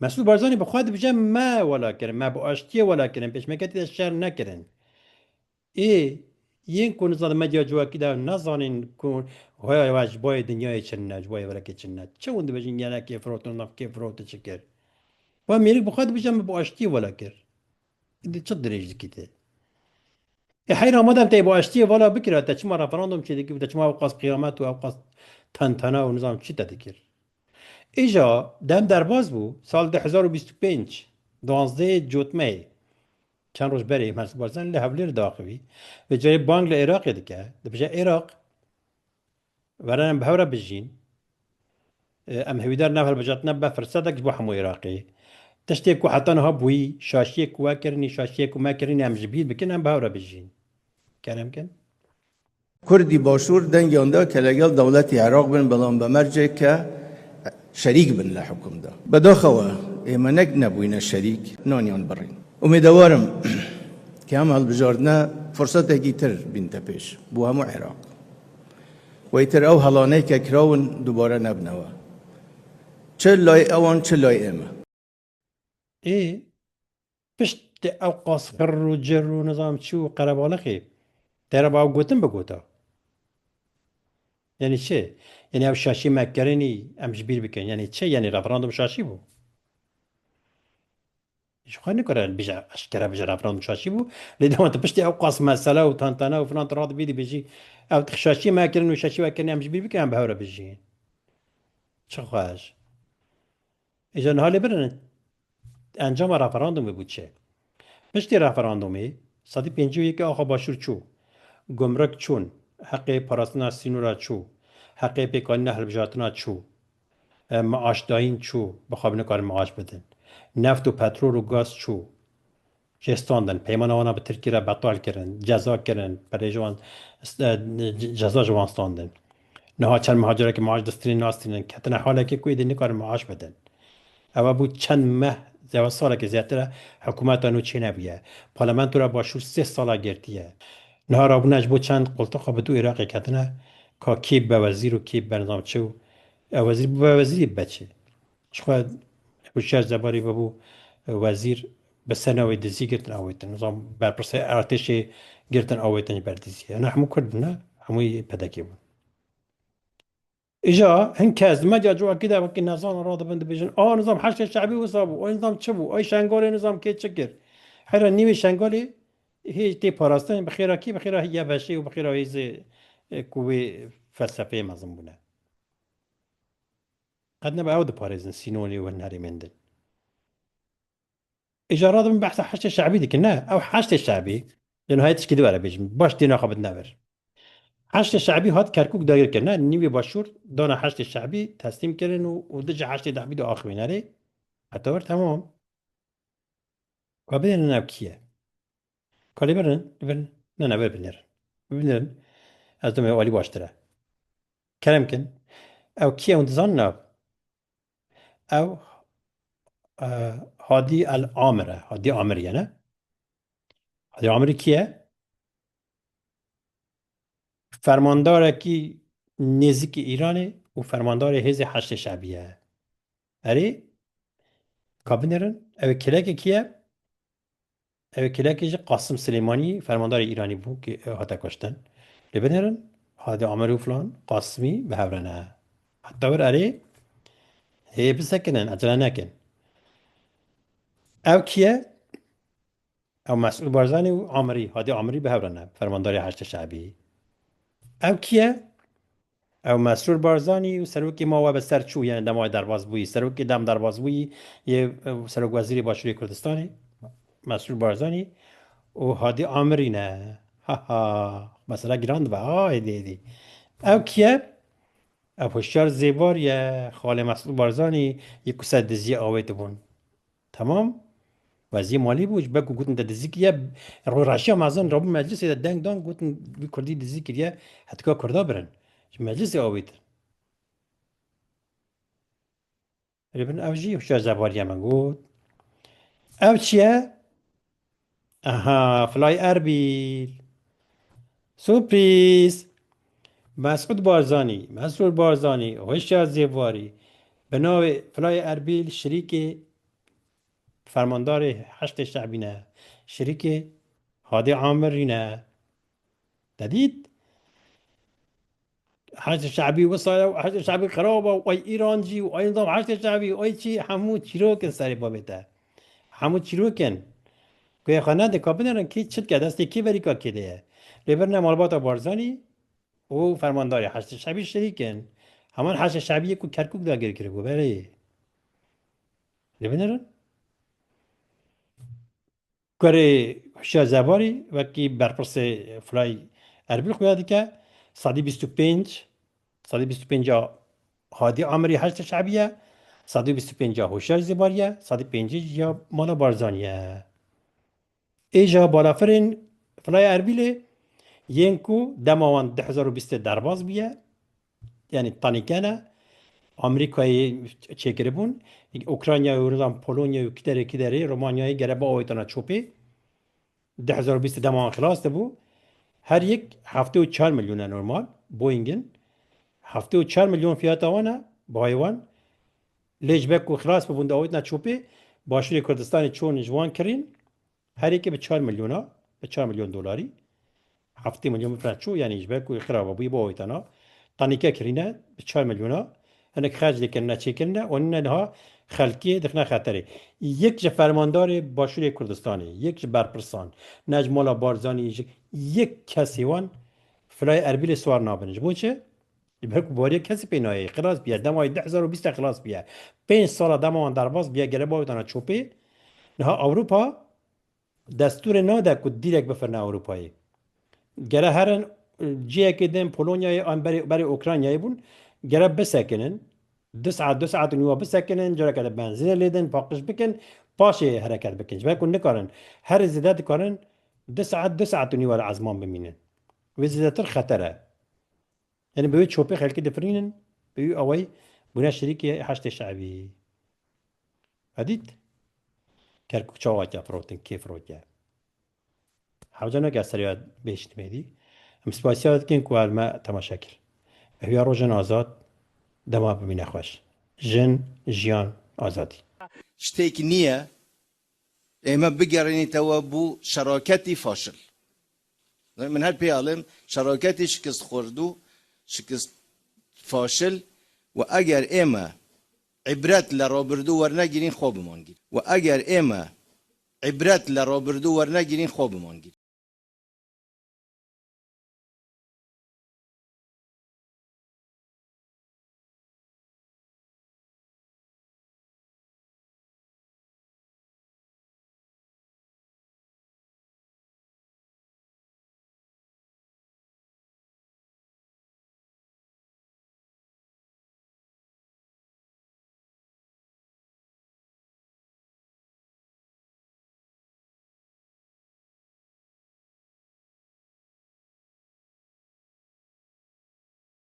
Mesûd Barzanî bi xwe dibêje me wela kirin, me bi aştiyê wela kirin, pêşmerge tê de şer nekirin. Ê yên ku nizan di medya civakî de nezanîn ku hoya we ji boyê dinyayê çi ne, ji boyê verekê çi ne. Çi hûn dibêjin gelekê firotin, navkê firotin çi kir? We mêrik bi xwe dibêje me bi aştiyê wela kir. Êdî çi dirêj dikî te? Ê heyra madem te bi aştiyê vala bikira, te çima referandum çêdikî û te çima ew qas qiyamet û ew qas tentene û nizam çi te dikir? Îja dem derbas bû, sal du hezar û bîst û pênc, duwazdehê Cotmeyê. Çend roj berê Mesûd Barzanî li Hewlêr diaxivî. Vê carê bang li Iraqê dike. Dibêje Iraq, were em bi hev re bijîn. E, em hêvîdar ne ev hilbijartina be firsetek ji bo hemû Iraqê. Tiştê ku heta niha bûyî, şaşiyê ku we kirinî, şaşiyê ku me kirinî, em ji bîr bikin, em bi hev re bijîn. Kerem kin. Kurdî Başûr dengiyan da ke legel dewletî Iraq bin, belam be mercê ke şerîk bin li hikum de. Bedaxewe ê me nek nebûyne şerîk, naniyan birîn. Umêdewar im ke em hilbijardine firsetekî tir bînte pêş bo hemû Iraq. Wêtir ew helaneyke kirawin dubare nebine we. Çi lay ewan, çi lay ê me. Ê, piştî ew qas xirr û cir û nizam çi û qerebalixê, te re bi ew gotin bigota. Yanî çi? Yanî ew şaşî me kirinî, em ji bîr bikin. Yanî çi? Yanî referandum şaşî bû. Ji xwe nikare bije, eşkere bije referandum şaşî bû. Lê dema tu piştî ew qas mesele û tantana û filan tu radibî dibêjî, ew şaşî me kirin û şaşî we kirin, em ji bîr bikin, em bi hev re bijîn. Çi xweş. Îja niha lê birin, encama referandumê bû çi? Piştî referandumê, sedî pêncî û yekê axa Başûr çû. Gumruk çûn, heqê parastina sînora çû, heqê pêkanîna hilbijartina çû. E, maaş dayîn çû, bi xwe bi nikarin maaş bidin. Neft û petrol û gaz çû. Jê standin, peymana wana bi Tirkî re betal kirin, ceza kirin, perê ji wan, e, ceza ji wan standin. Niha çend meha carekê maaş distînin, nastînin, ketine halekê ku êdî nikarin maaş bidin. Ew bû çend meh, zêwa salekê zêdetir e, hikûmeta nû çênebûye. Parlamentoya Başûr sê sala girtiye. Niha rabûne ji bo çend qoltiqa bi dû Iraqê ketine, ka kê be wezîr û kê be nizam çi û ew wezîr bibe wezîrî bibe çi? Ji xwe Hişyar Zebarî bibû wezîr, bi sena wê dizî girtin awêtin. Nizam berpirsê artêşê girtin awêtin ji ber dizî. Ena hemû Kurd bûne, hemû yê P D K bûn. Îja hin kes di medya civakî de wekî nezan radibin dibêjin, a nizam Heşdê Şebî wisa bû, o nizam çi bû, ay Şengalê nizam kê çi kir? Heyra nîvê Şengalê hê tê parastin, bi xêra kî, bi xêra Y B Şê û bi xêra hêzê, e, ku wê felsefeyê mezin bûne. Qet nebe ew diparêzin sînonê û hin herêmên din. Îja radibin behsa Heşdê Şebî dikin. Ne, ew Heşdê Şebî, li nihayê tişkî di were bêjim. Baş dîna xwe bidine vir. Heşdê Şebî hat Kerkûk dagir kirin. Ne, nîvê Başûr dana Heşdê Şebî teslîm kirin û, û dijî Heşdê Şebî diaxivîn. Erê, heta wir temam. Ka bidênin ew kî ye? Ka lê birin, lê birin. Ne, ne, vir binêrin. Vir binêrin. Ez dibêm alî baştir e. Kerem kin. Ew kî ye hûn dizanin ew? Ew, e, Hadî El Amir e. Hadî Amir ye, ne? Hadî Amir kî ye? Fermandarekî nêzîkî Îranê û fermandarê hêzê Heşdê Şebî ye. Erê, ka binêrin, ew ê kêlekê kî ye? Ew ê kêlekê jî Qasim Silêmanî, fermandarê Îranî bû, kê hate kuştin. Lê binêrin, Hadî Amir û filan, Qasimî bi hev re ne. Heta wir erê, hê bisekinin, ecele nekin. Ew kî ye? Ew Mesûd Barzanî û Amirî, Hadî Amirî bi hev re ne, fermandarê Heşdê Şebî. Ew kî ye? Ew Mesrûr Barzanî û serokê ma we bi ser çû, yani dema wê derbas bûyî, serokê dem derbas bûyî, yê, ew serok wezîrê Başûrê Kurdistanê, Mesrûr Barzanî û Hadî Amirî ne. Ha ha, mesela giran dibe, ha, êdî, êdî. Ew kî ye? Ev Hişyar Zêbar ye, xalê Mesûd Barzanî, yê ku ser diziyê awêtibûn. Tamam? Wezî malî bû, ji ber ku gotin te dizî kiriye, rûreşiya mezin rabû meclisê de deng dan, gotin wî kurdî dizî kiriye, hetika kurda birin. Ji meclisê avêtin. Rêbin ev jî hişyar zebariya min got. Ev çi ye? Aha, Fly Erbil. Surprîz. Mesûd Barzanî, Mesrûr Barzanî, hişyar zêvarî. Bi navê Fly Erbil şirîkê fermandarê Heşdê Şebî ne. Şirîkê Hadê Amirî ne. Te dît? Heşdê Şebî wisa ye, Heşdê Şebî xirab e, ay Îrancî û ay nizam Heşdê Şebî, ay çi, hemû çîrok in serê babê te. Hemû çîrok in. Ku yê xwe nedika binerin, kî çi dike, destê kî verîka kê de ye. Lê birine malbata Barzanî û fermandarê Heşdê Şebî şirîk in. Heman Heşdê Şebî yê ku Kerkûk dagir kiribû, belê. Lê binerin. Kurê Hişyar Zebarî wekî berpirsê Fly Erbil xuya dike, sedî bîst û pênc, sedî bîst û pênc a Hadî Amirî Heşdê Şebî ye, sedî bîst û pênc a Hişyar Zebarî ye, sedî pêncî ya mala Barzanî ye. Êja balafirên Fly Erbilê yên ku dema wan du hezar û bîstê derbas bûye, yanî tanîke ne, Amerîkayê çêkiribûn, Ukraynayê û Rûdan, Polonyayê û kiderê kiderê, Romanyayê gere biawêtana çopê. Du hezar û bîst dema wan xilas dibû. Her yek heftê û çar milyon e normal, Boeing'in. Heftê û çar milyon fiyata wan e, bahayê wan. Lê ji ber ku xilas bibûn diawêtina çopê, Başûrê Kurdistanê çûn ji wan kirîn. Her yekê bi çar milyona, bi çar milyon dolarî, heftê milyon frank çû, yanî ji ber ku xiraba bûyî bo awêtana, tanîke kirîne bi çar milyona, hinek xerc lê kirine, çêkirine, û nîne niha xelkê dixine xeterê. Yek ji fermandarê Başûrê Kurdistanê, yek ji berpirsan, ne ji mala Barzanî, ji yek kesê wan Fly Erbilê siwar nabin. Ji bo çi? Ji ber ku bariya kesî pê nayê. Xilas bûye, dema wê du hezar û bîst de xilas bûye. Pênc sala dema wan derbas bûye, gere bawêtana çopê. Niha Ewropa destûrê nade ku dîrek bifirine Ewropayê. Gere herin cihekê din Polonyayê an berê, berê Ukraynayê bûn, gere bisekinin. Du saet, du saet û nîwa bisekinin, careke de benzînê lê din, paqij bikin, paşê hereket bikin. Ji ber ku nikarin, herî zêde dikarin du saet, du saet û nîwa li ezman bimînin. Wê zêdetir xeter e. Yanî bi wê çopê xelkê difirînin, bi wî awayî bûne şirîkê Heşdê Şebî. Edît? Kerkûk çawa hatiye firotin, kê firotiye? Hewce nake ez serê we bêştim êdî. Em spasiya dikin ku we li me temaşe kir. Ev ya rojên azad, dema bimîne xweş. Jin, jiyan, azadî. Ştêk niye, ême bigerînîtewe bû şeraketî faşil. Min her pê alim şeraketî şikist xwird û şikist faşil û eger ême îbret le rabirdû wernegirîn xwe biman gîr. Û eger ême îbret le rabirdû wernegirîn xwe biman gîr.